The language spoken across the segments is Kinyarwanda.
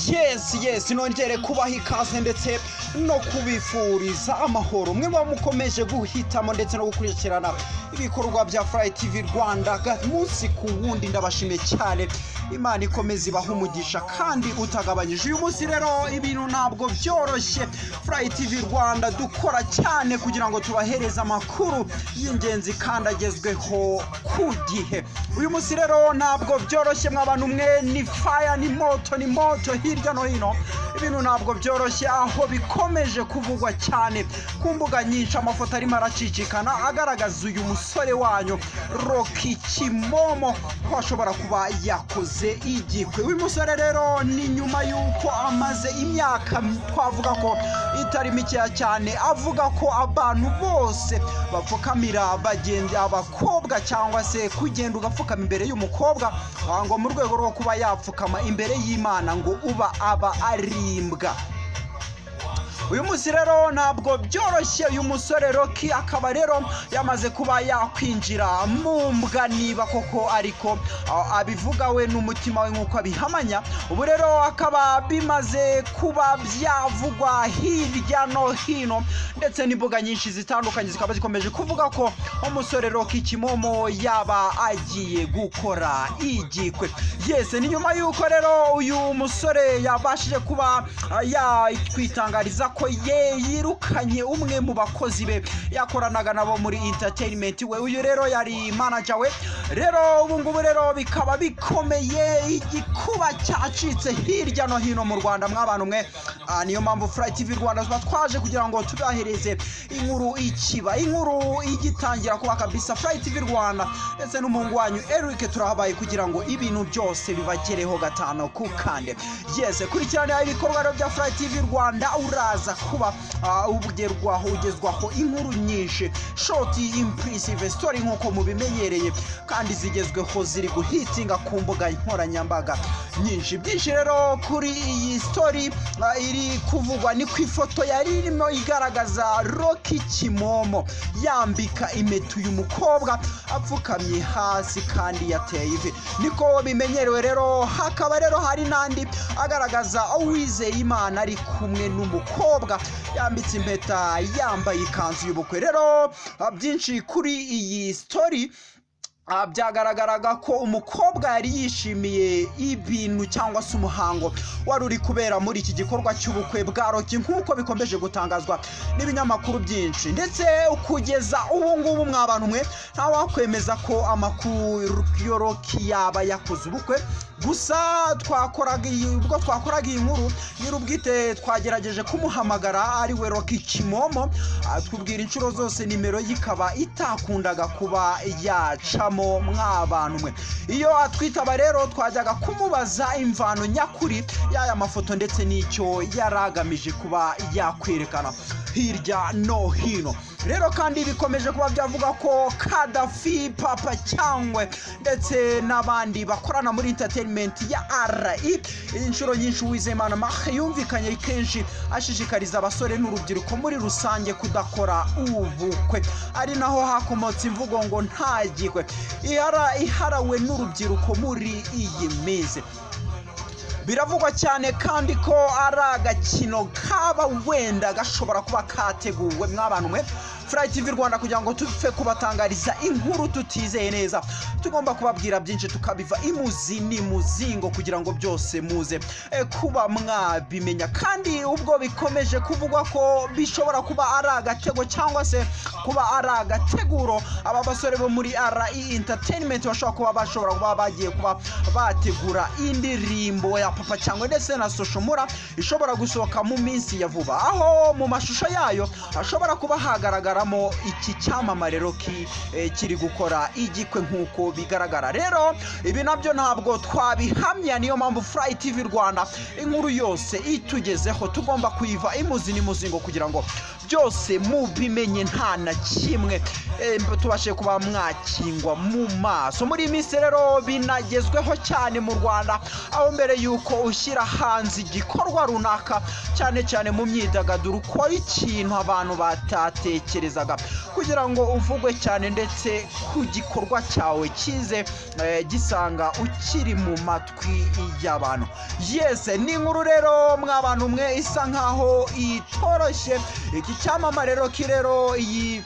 Yes, nongere kubaha ikaze ndetse no kubifuriza amahoro. Mwe muba mukomeje guhitamo ndetse no gukurikirana ibikorwa bya Fly TV Rwanda munsi ku wundi, ndabashimiye cyane. Imana ikomeza ibaha umugisha kandi utagabanyije. Uyu munsi rero ibintu ntabwo byoroshye. Fly TV Rwanda dukora cyane kugira ngo tubahereze amakuru y'ingenzi kandi agezweho ku gihe. Uyu munsi rero ntabwo byoroshye mw'abantu mwe, ni fire, ni moto, ni moto hirya no hino. Ibintu ntabwo byoroshye, aho bikomeje kuvugwa cyane ku mbuga nyinshi. Amafoto arimo aracicikana agaragaza uyu musore wanyu Rocky Kimomo ko ashobora kuba yakoze igikwe. Uyu musore rero ni nyuma y'uko amaze imyaka twavuga ko itari mikeya cyane avuga ko abantu bose bapfukamira bagenzi abakobwa, cyangwa se kugenda ugapfukama imbere y'umukobwa ngo mu rwego rwo kuba yapfukama imbere y'Imana ngo uba aba arimbwa. Uyu munsi rero ntabwo byoroshye. Uyu musore Rocky akaba rero yamaze kuba yakwinjira mu mbwa, niba koko ariko abivuga we n'umutima we nk'uko abihamanya. Ubu rero akaba bimaze kuba byavugwa hirya no hino, ndetse n'imbuga nyinshi zitandukanye zikaba zikomeje kuvuga ko umusore Rocky Kimomo yaba agiye gukora igikwe. Yes, ni nyuma y'uko rero uyu musore yabashije kuba yakwitangariza ko ye yirukanye umwe mu bakozi be yakoranaga nabo muri entertainment we. Uyu rero yari manager we. Rero ubu ngubu rero bikaba bikomeye, igikuba cyacitse hirya no hino mu Rwanda mw'abantu mwe. Niyo mpamvu Fly TV Rwanda tuba twaje kugira ngo tubahereze inkuru ikiba, inkuru igitangira kuba kabisa. Fly TV Rwanda ndetse n'umuhungu wanyu Eric turahabaye kugira ngo ibintu byose bibagereho gatano ku kande. Yes, kurikirana ibikorwa bya Fly TV Rwanda, uraza kuba ugerwaho ugezwaho inkuru nyinshi, short impressive story nk'uko mubimenyereye, kandi zigezweho ziri guhitinga ku mbuga nkoranyambaga nyinshi. Byinshi rero kuri iyi story iri kuvugwa ni ku ifoto yari irimo igaragaza Rocky Kimomo yambika impeta uyu mukobwa apfukamye hasi kandi yateye ivi, niko bimenyerewe. Rero hakaba rero hari n'andi agaragaza Uwizeyimana ari kumwe n'umukobwa yambitse impeta yambaye ikanzu y'ubukwe. Rero byinshi kuri iyi story, byagaragaraga ko umukobwa yari yishimiye ibintu cyangwa se umuhango wari uri kubera muri iki gikorwa cy'ubukwe bwa Rocky, nk'uko bikomeje gutangazwa n'ibinyamakuru byinshi. Ndetse kugeza ubu ngubu mw'abantu mwe, ntawakwemeza ko amakuru yo Rocky yaba yakoze ubukwe. Gusa ubwo twakoraga iyi nkuru, nyir'ubwite twagerageje kumuhamagara ari we Rocky Kimomo, atubwira inshuro zose nimero ye ikaba itakundaga kuba yacamo mw'abantu mwe. Iyo atwitaba rero twajyaga kumubaza imvano nyakuri y'aya mafoto ndetse n'icyo yari agamije kuba yakwerekana hirya no hino. Rero kandi bikomeje kuba byavuga ko Kadafi, Papa Cyangwe ndetse n'abandi bakorana muri entertainment ya RI, inshuro nyinshi Uwizeyimana Marc yumvikanye kenshi ashishikariza abasore n'urubyiruko muri rusange kudakora ubukwe, ari naho hakomotse imvugo ngo nta gikwe iharawe n'urubyiruko muri iyi minsi. Biravugwa cyane kandi ko ari agakino kaba wenda gashobora kuba kateguwe mw'abantu mwe. Fly TV Rwanda kugira ngo tupfe kubatangariza inkuru tutizeye neza, tugomba kubabwira byinshi tukabiva imuzi n'imuzingo kugira ngo byose muze kuba mwabimenya. Kandi ubwo bikomeje kuvugwa ko bishobora kuba ari agatego cyangwa se kuba ari agateguro aba basore bo muri RI Entertainment bashobora kuba bagiye kuba bategura indirimbo ya Papa Cyangwe ndetse na Social Mula ishobora gusohoka mu minsi ya vuba, aho mu mashusho yayo ashobora kuba hagaragaramo iki cyamamare Rocky kiri gukora igikwe nk'uko bigaragara. Rero ibi nabyo ntabwo twabihamya, niyo mpamvu Fly TV Rwanda inkuru yose itugezeho tugomba kuyiva imuzi n'imuzingo kugira ngo byose mubimenye nta na kimwe tubashe kuba mwakingwa mu maso. Muri iyi minsi rero binagezweho cyane mu Rwanda, aho mbere y'uko ushyira hanze igikorwa runaka cyane cyane mu myidagaduro ukora ikintu abantu batatekerezaga. kugira ngo uvugwe cyane ndetse ku gikorwa cyawe kize gisanga ukiri mu matwi y'abantu. Yes, ni inkuru rero mwabantu mwe isa nkaho itoroshye. Iki cyamamare Rocky rero iyi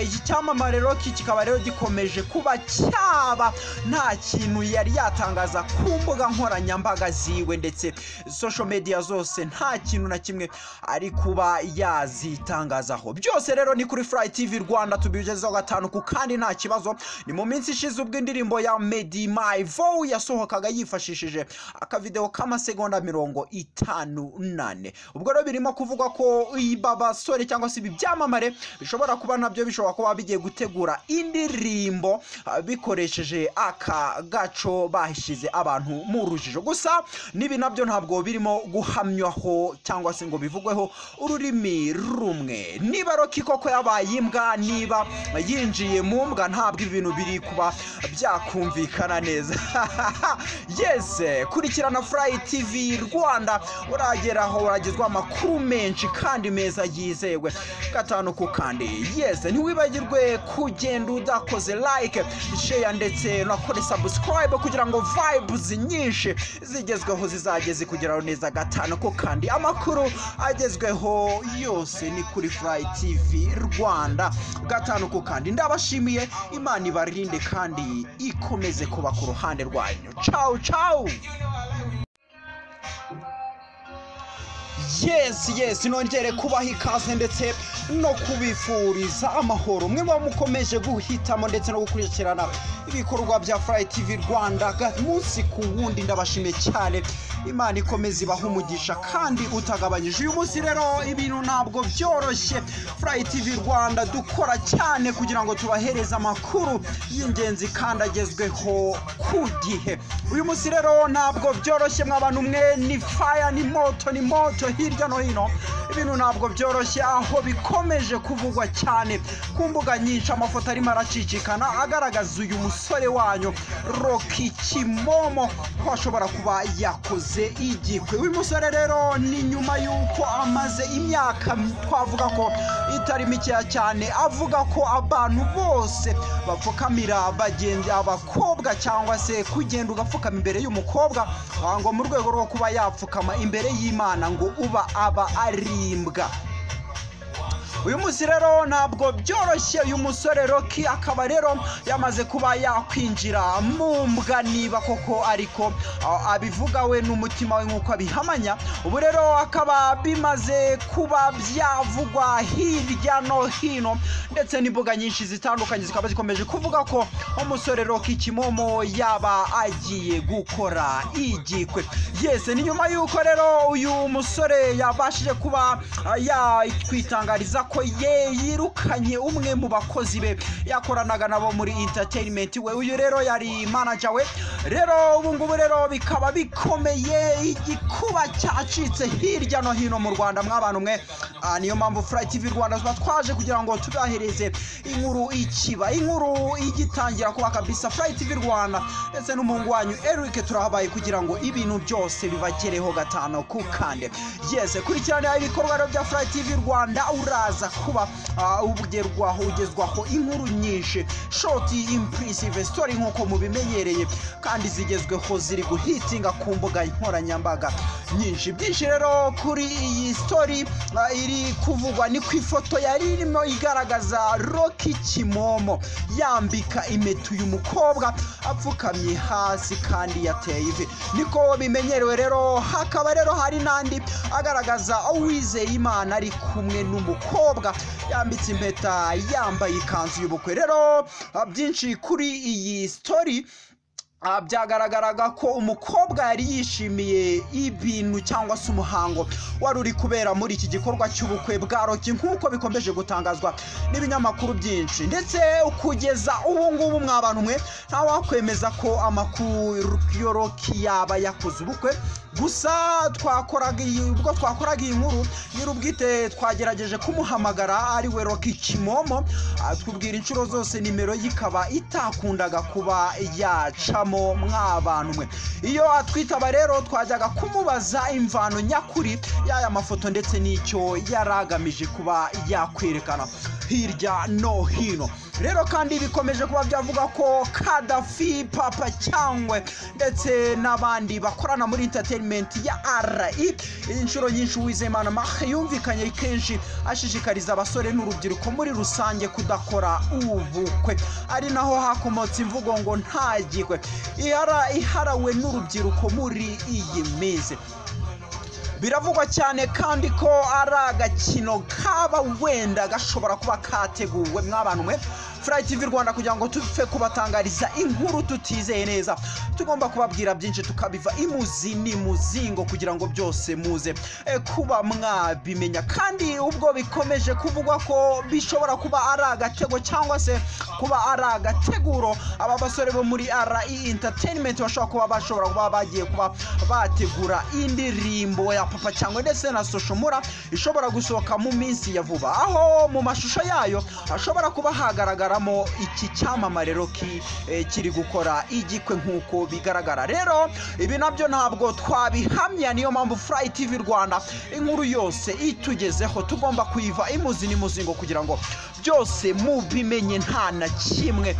iki cyamamare Rocky kikaba rero gikomeje kuba cyaba nta kintu yari yatangaza ku mbuga nkoranyambaga ziwe ndetse social media zose, nta kintu na kimwe ari kuba yazitangazaho. Byose rero ni kuri Fly TV Rwanda, tubigezaho gatanu ku kandi nta kibazo. Ni mu minsi ishize ubwo indirimbo ya Meddy My Vow yasohokaga yifashishije akavideo k'amasegonda 54. Ubwo rero birimo kuvugwa ko iba basore cyangwa se ibi byamamare bishobora kuba nabyo bishobora kuba bigiye gutegura indirimbo bikoresheje aka gaco bashyize abantu mu rujijo. Gusa nibi nabyo ntabwo birimo guhamywaho cyangwa se ngo bivugweho ururimi rumwe. Niba Rocky koko yabaye imbwa, niba yinjiye mu mbwa, ntabwo ibintu biri kuba byakumvikana neza. Yes, kurikirana Fly TV Rwanda, urageraho uragezwa amakuru menshi kandi meza yizewe gatanu ku kandi. Yes, ntiwibagirwe kugenda udakoze like, share ndetse unakore subscribe kugira ngo vibes nyinshi zigezweho zizajye zikugeraho neza gatanu ku kandi. Amakuru agezweho yose ni kuri Fly TV Rwanda gatanu ku kandi. Ndabashimiye, Imana ibarinde kandi ikomeze kuba ku ruhande rwanyu. Ciao ciao. Yes, yes, nongere kubaha ikaze ndetse no kubifuriza amahoro. Mwe mukomeje guhitamo ndetse no gukurikirana ibikorwa bya Fly TV Rwanda munsi ku wundi, ndabashimiye cyane. Imana ikomeze ibahe umugisha kandi utagabanyije. Uyu munsi rero ibintu ntabwo byoroshye. Fly TV Rwanda dukora cyane kugira ngo tubahereze amakuru y'ingenzi kandi agezweho ku gihe. Uyu munsi rero ntabwo byoroshye mwabantu mwe, ni fire, ni moto, ni moto hirya no hino. Ibintu ntabwo byoroshye aho bikomeje kuvugwa cyane ku mbuga nyinshi. Amafoto arimo aracicikana agaragaza uyu musore wanyu Rocky Kimomo ko ashobora kuba yakoze igikwe. Uyu musore rero ni nyuma y'uko amaze imyaka twavuga ko itari mikeya cyane avuga ko abantu bose bapfukamira bagenzi abakobwa, cyangwa se kugenda ugapfukama imbere y'umukobwa ngo mu rwego rwo kuba yapfukama imbere y'Imana ngo uba aba arimbwa. Uyu munsi rero ntabwo byoroshye. Uyu musore Rocky akaba rero yamaze kuba yakwinjira mu mbwa, niba koko ariko abivuga we n'umutima we nk'uko abihamanya. Ubu rero akaba bimaze kuba byavugwa hirya no hino, ndetse n'imbuga nyinshi zitandukanye zikaba zikomeje kuvuga ko umusore Rocky Kimomo yaba agiye gukora igikwe. Yes, ni nyuma y'uko rero uyu musore yabashije kuba yakwitangariza ko ye yirukanye umwe mu bakozi be yakoranaga nabo muri entertainment we. Uyu rero yari manager we. Rero ubu ngubu rero bikaba bikomeye, igikuba cyacitse hirya no hino mu Rwanda mwabantu mwe. Niyo mpamvu Fly TV Rwanda twaje kugira ngo tubahereze inkuru ikiba, inkuru igitangira kuba kabisa. Fly TV Rwanda ndetse n'umuhungu wanyu Eric turahabaye kugira ngo ibintu byose bibagereho gatanu ku kande. Yes, kurikirana ibikorwa bya Fly TV Rwanda, uraza kuba ugerwaho ugezwaho inkuru nyinshi, short impressive story nkuko mubimenyereye kandi zigezweho ziri guhitinga ku mbuga nkoranyambaga nyinshi. Byinshi rero kuri iyi story iri kuvugwa ni ku ifoto yari irimo igaragaza Rocky Kimomo yambika impeta uyu mukobwa apfukamye hasi kandi yateye ivi, niko bimenyerewe. Rero hakaba rero hari n'andi agaragaza Uwizeyimana ari kumwe n'umukobwa yambitse impeta yambaye ikanzu y'ubukwe. Rero byinshi kuri iyi story, byagaragaraga ko umukobwa yari yishimiye ibintu cyangwa se umuhango wari uri kubera muri iki gikorwa cy'ubukwe bwa Rocky nk'uko bikomeje gutangazwa n'ibinyamakuru byinshi. Ndetse kugeza ubu ngubu mwabantu mwe ntawakwemeza ko amakuru yo Rocky yaba yakoze ubukwe. Gusa ubwo twakoraga iyi nkuru nyir'ubwite twagerageje kumuhamagara ari we Rocky Kimomo, atubwira inshuro zose nimero yikaba itakundaga kuba yacamo mwabantu mwe. Iyo atwitaba rero twajyaga kumubaza imvano nyakuri y'aya mafoto ndetse n'icyo yaragamije kuba yakwerekana. hirya no hino. Rero kandi bikomeje kuba byavuga ko Kadafi, Papa Cyangwe ndetse n'abandi bakorana muri entertainment ya RE, inshuro nyinshi Uwizeyimana Marc yumvikanye kenshi ashishikariza abasore n'urubyiruko muri rusange kudakora ubukwe, ari naho hakomotse imvugo ngo ntagikwe iharawe n'urubyiruko muri iyi minsi. Biravugwa cyane kandi ko ari agakino kaba wenda gashobora kuba kateguwe mw'abantu mwe Fly TV Rwanda, kugira ngo tupfe kubatangariza inkuru tutizeye neza, tugomba kubabwira byinshi tukabiva imuzi n'imuzingo kugira ngo byose muze kuba mwabimenya. Kandi ubwo bikomeje kuvugwa ko bishobora kuba ari agatego cyangwa se kuba ari agateguro aba basore bo muri RE Entertainment bashobora kuba bagiye kuba bategura indirimbo ya Papa Cyangwe ndetse na Social Mula ishobora gusohoka mu minsi ya vuba, aho mu mashusho yayo ashobora kuba hagaragara iki cyamamare Rocky kiri gukora igikwe nk'uko bigaragara. Rero ibi nabyo ntabwo twabihamya, niyo mpamvu Fly TV Rwanda inkuru yose itugezeho tugomba kuyiva imuzi n'imuzingo kugira ngo byose mubimenye nta na kimwe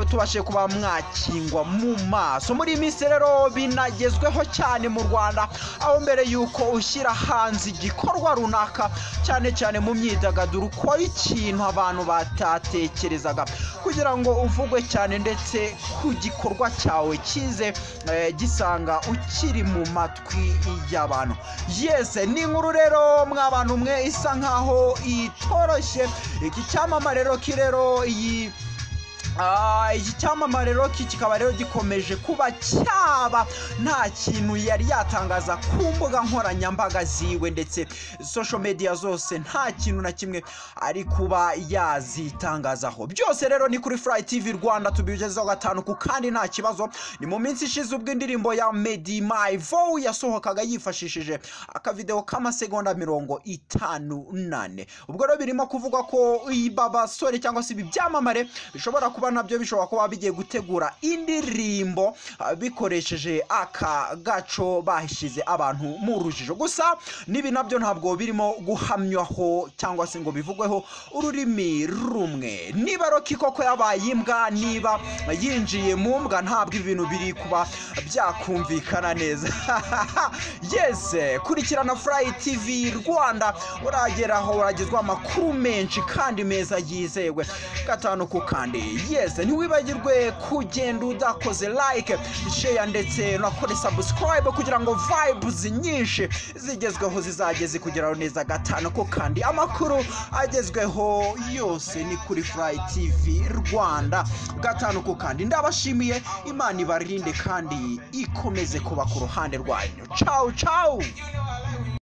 tubashe kuba mwakingwa mu maso. Muri iyi minsi rero binagezweho cyane mu Rwanda, aho mbere yuko ushyira hanze igikorwa runaka cyane cyane mu myidagaduro ukora ikintu abantu batatekerezaga kugira ngo uvugwe cyane ndetse ku gikorwa cyawe kize gisanga ukiri mu matwi y'abantu. Yes, ni inkuru rero mw'abantu mwe isa nkaho itoroshye. Iki cyamamare Rocky rero iyi iki cyamamare Rocky kikaba rero gikomeje kuba cyaba nta kintu yari yatangaza ku mbuga nkoranyambaga ziwe ndetse social media zose nta kintu na kimwe ari kuba yazitangazaho. Byose rero ni kuri Fly TV Rwanda tubigezaho gatanu ku kandi nta kibazo. Ni mu minsi ishize ubwo indirimbo ya Meddy My Vow yasohokaga yifashishije akavideo k'amasegonda 54. Ubwo rero birimo kuvugwa ko iba basore cyangwa se ibi byamamare bishobora kuba nabyo bishobora kuba bigiye gutegura indirimbo bikoresheje aka gaco bashyize abantu mu rujijo. Gusa nibi nabyo ntabwo birimo guhamywaho cyangwa se ngo bivugweho ururimi rumwe. Niba Rocky koko yabaye imbwa, niba yinjiye mu mbwa, ntabwo ibintu biri kuba byakumvikana neza. Yes, kurikirana Fly TV Rwanda urageraho uragezwa amakuru menshi kandi meza yizewe gatanu ku kandi. Yes, ntiwibagirwe kugenda udakoze like, share ndetse unakore subscribe kugira ngo vibes nyinshi zigezweho zizajye zikugeraho neza gatanu ku kandi. Amakuru agezweho yose ni kuri Fly TV Rwanda gatanu ku kandi. Ndabashimiye, Imana ibarinde kandi ikomeze kuba ku ruhande rwanyu. Ciao ciao.